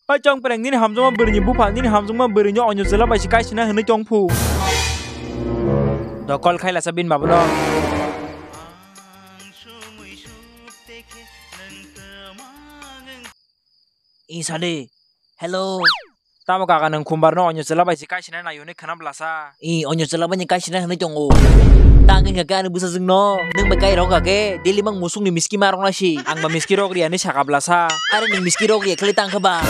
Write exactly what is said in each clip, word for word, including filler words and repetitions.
Oi chong pereng, nini hamjakma bwrwini bupha, nini hamjakma bwrwini onyo chwla bai se kaisina hwnwi tong phu. Dokol khai lasa bini babuno. Isadi. Hello. Tamo kaka nwng khumbar no onyo chwla bai se kaisina nayo hwnwi khwna blasa. I onyo chwla bai ni kaisina hwnwi tongo. Tang wngkha khe ani bwsajwk no. Nwng bai kai rok kha khe daily mang musuk ni miski ma rok nasi. Ang ba miski rok riya hwnwi saka blasa. Are nwng miski rok riya khlai tang kha ba.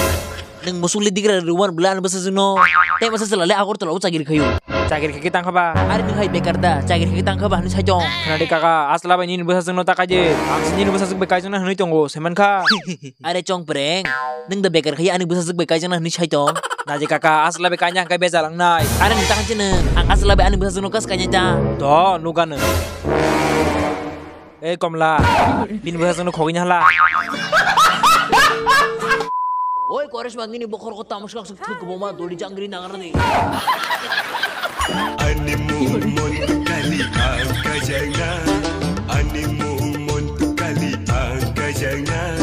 Nwng musuk li digra rwwan bwla ani bwsajwk no. Tei masa chwla le Agartala o chakri khayo. Chakri khe tang kha ba. Are nwng hai bekar da. Chakri khe tang kha ba hwnwi sai tong. Khwnadi kaka, asla bai nini bwsajwk no ta kaije. Ang se nini bwsajwk bai kaijakna hwnwi tongo, saiman kha. Are chong pereng, nwng da bekar khai ani bwsajwk bai kaijakna hwnwi sai tong. Naji kaka, asla bai kaina hwnkhe beja langnai. Are nwng ta kha chini, ang asla bai ani bwsajwk no kas kainai ta. To, nugano. Ei Komla, bini bwsajwk no khogwi hala. Oi Koresma, nini bokhorok tamo swkang swk thwk kwbangma doli jangri nangrani. Ani mung mon kali ang kajangna, ani mung mon kali ang kajangna,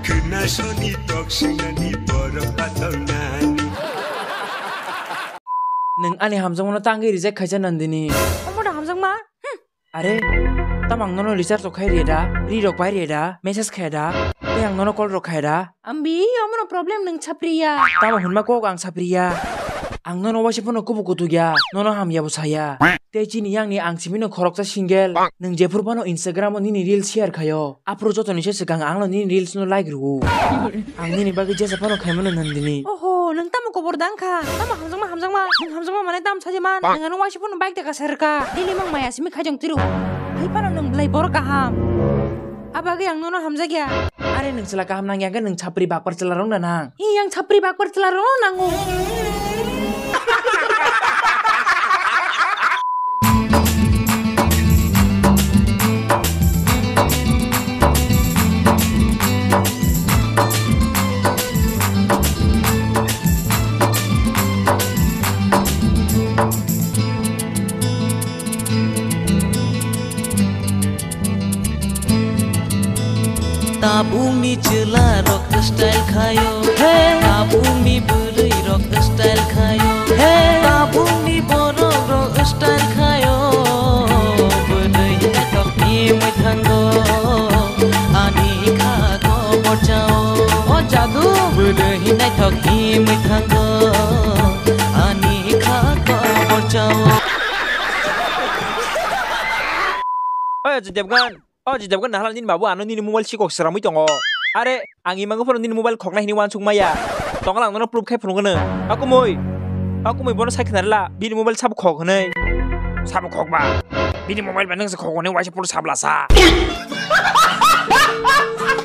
khwna soni tok sinani borok patongnani. Nwng ani hamjakmano tangwi reject khaisa Nandini. Omo da hamjakma? Are, tamo ang nono recharge rok khai rida, ri rok pai rida, message khai da, tei ang nono call rok khai da. Ambi, omono problem nwng sapriya. Tamo hwnma kok ang sapriya. Ang nono waisa phano kubu kutukya, nono hamya bo saya. Tei chini yangni ang simino khoroksa single. Nwng jephuru phano Instagram o nini reel share khayo. Aphuru jotoni se swkang ang no nini reels no like rwo. Ang nini bagwi jesa phano khaimano Nandini. Oho, nwng tamo kobor dang kha? Tamo hamjakma hamjakma? Nwng hamjakma manai tamo sajaman? Nwng ano waisa phano bike taka serka. Daily mang maya simi khaijong tiru. Hai phano nwng belai borok kaham. Abagwi ang nono hamjakya. Are nwng chwla kaham nangya khe nwng chapri bakpar chwla rok na nang. Hi, yang chapri bakpar chwla rok nango. Tabukni chwla rok style khayo, hey. Tabukni bwrwi rok style khayo, hey. Tabukni borok rok style khayo. Bwrwi naithok ni mwthango, ani kha kobor chao. O jadu. Bwrwi naithok ni mwthango, ani kha kobor chao. Oy, Ajay Devgan. O Ajay Devgan, nahala nini babu ano nini mobile sikok sramwi tongo. Are, ang imang phano nini mobile khoknai hini wansuk maya. Tongla ang nono proof khai phunukgwno. Akumui. Akumui bono sai khnarla, bini mobile sabo khok hwnwi. Sabo khok ba. Bini mobile ba nang se khok hwnwi waisa phuru sabla sa.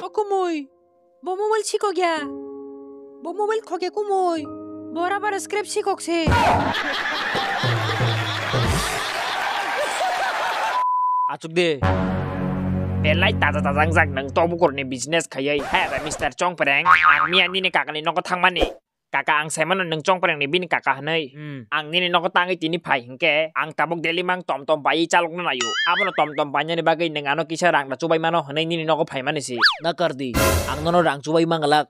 Akumui. Bo mobile sikok ya. Bo mobile khokya kumui. Bo rubber scrap sikok se. Achuk de. Belai taja taja wngjak nwng tok bukur ni business khayai. He ba Mister Chongpreng, ang miya nini kakani nogo thangmani. Kaka, ang saimano nwng Chongpreng ni bini kaka hwnwi. Hmm. Ang nini nogo tangwi tini phai hinkhe, ang tabuk daily mang tom tom bai chalokno naio. Abono tom tom bainani bagwi nwng ano kisa rang da chubai mano hwnwi nini nogo phaimani si. Nakardi, ang nono rang chubai manglak.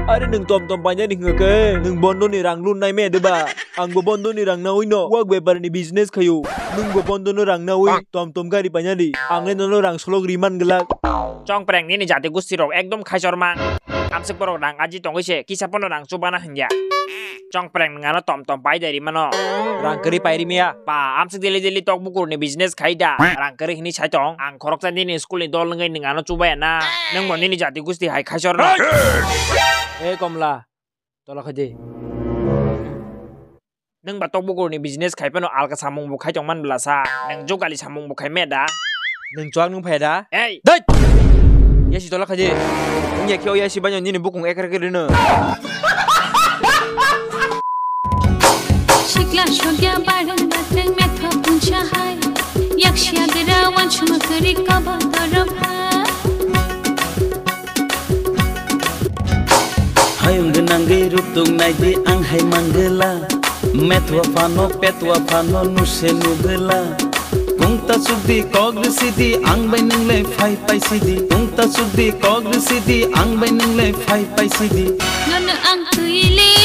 Are nwng tom tom bainani hwnkhe, nwng bondoni rang lun nai me de ba? Ang bo bondoni rang naui no, wak bepar ni business khaio. Nwng bo bondono rang naui, tom tom gari bainani. Ang le nono rang solok ri man glak. Chongpreng, nini jati gusti rok ekdom khaichor mang. Amswk borok rang aji tongwi se, kisa pono rang chubana hwnya. Chongpreng, nwng ano tom tom pai dai rimano. Rang kwrwi pai rimya. Pa, amswk daily daily tok bukur ni business khai da. Rang kwrwi hwnwi sai tong. Ang khoroksa nini school ni dol wngwi nwng ano chubaya na. Nwng bo nini jati gusti hai khaichor no. Hey, Komla. Tola khai di. Nwng ba tok bukur ni business khai phano alka samung bo khai tong man bla sa. Nwng jokali samung bo khai me da. Nwng chuak nwng phai da. Ei! Dai! Yasi tola khai di. Nwng ya khe o yasi banyo nini bukung ekra khe rino. Sikla sogya barang batrang metha puncha hai. Yakshya gira wanchma kari kabang dorap hai. Hayung gwnangwi ruktung naidi ang hai manggwla. Methwa phano, petwa phano nuse nugwla. Ungta chukdi kok risidi ang bai nungle phai paisidi. Ungta chukdi kok risidi ang bai nungle phai paisidi. Nono ang twi le